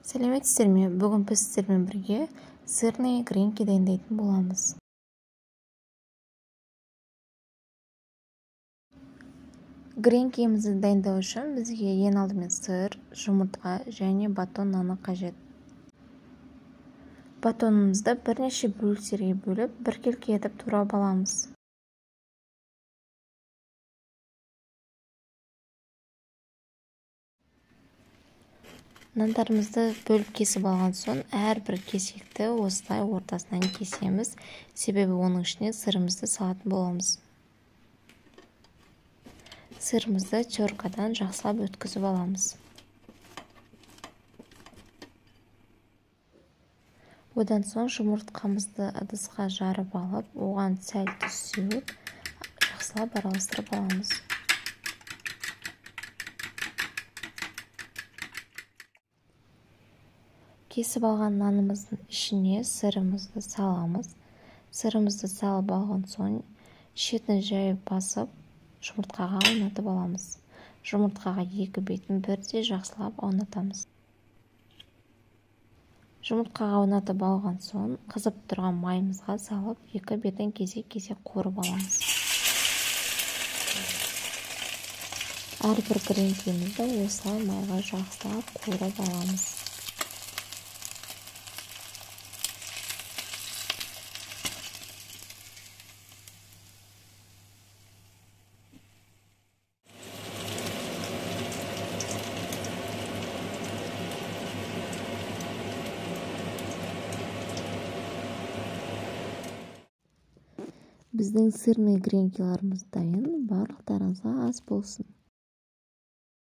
Сәлеметсіздер ме? Бүгін біз сіздермен бірге сырные гренки дайындайтын боламыз. Гренкимізді дайындау үшін бізге ең алдымен сыр, жұмыртқа және батон наны қажет. Батонымызды бірнеше бөліктерге бөліп, біркелкі етіп турап аламыз. Нандарымызды бөліп кесіп алған соң, әрбір кесекті осылай ортасынан кесеміз, себебі оның ішіне сырымызды салатын боламыз. Сырымызды теркадан жақсылап өткізіп аламыз. Одан соң жұмыртқамызды ыдысқа жарып алып, оған сәл тұз сеуіп, жақсылап араластырып аламыз. Кесіп алған нанымыздың ішіне сырымызды саламыз. Сырымызды салып алған соң, шетін жайып басып, жұмыртқаға аунатып аламыз. Жұмыртқаға екі бетін бірдей жақсылап аунатамыз. Жұмыртқаға аунатып алған соң, қызып тұрған майымызға салып, екі бетін кезек-кезек қуырып аламыз. Әрбір гренкимізді осылай майға жақсылап қуырып аламыз. Біздің сырный гренкиларымыз дайын. Барлықтарыңызға ас болсын.